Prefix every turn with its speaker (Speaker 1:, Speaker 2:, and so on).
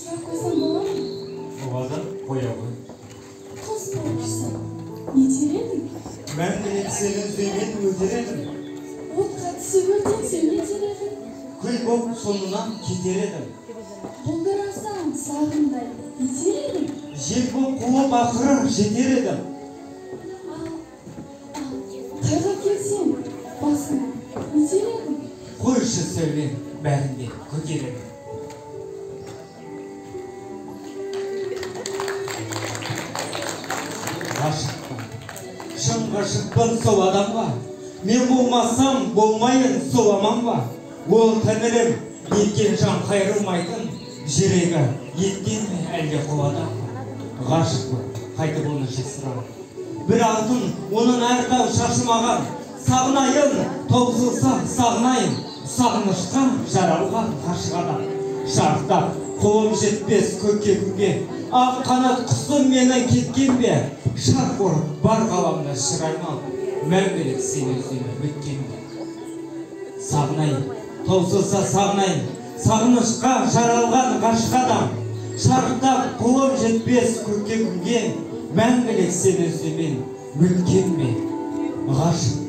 Speaker 1: Сұрақ қойсам бола ма?
Speaker 2: Болады, қоя ғой.
Speaker 1: Құс болып ұшсаң, нетер едің?
Speaker 2: Мәңгілік сені іздеумен өтер едім.
Speaker 1: Отқа түсіп өртенсең, нетер едің?
Speaker 2: Күл боп соңынан кетер едім.
Speaker 1: Бұлдырасаң сағымдай, нетер едің?
Speaker 2: Жел боп қуып ақыры жетер едім.
Speaker 1: Ал, қайғы келсең басыңа, нетер едің?
Speaker 2: Қойшы сәулем, бәрін де көтер едім. Ғашықпын, шын ғашықпын сол адамға. Мен болмасам болмайын сол аман ба? Ол тәңірім неткен жан қайырылмайтын, жүрегі еттен ме әлде қоладан ба? Ғашықпын, қайтып оны жасырамын. Бір алтын оның әр тал шашы маған. Сағынайын, таусылса сағынайын, сағынышқа жаралған ғашық адам. Шарықтап қолым жетпес көкке күнге, ақ қанат құсым менің кеткен бе? Шарқ ұрып бар ғаламда шыр айналып, мәңгілік сені іздеумен өткен бе? Сағынайын, таусылса сағынайын, сағынышқа жаралған ғашық адам. Шарықтап қолым жетпес көкке күнге, мәңгілік сені іздеумен өткен бе? Ғашықпын.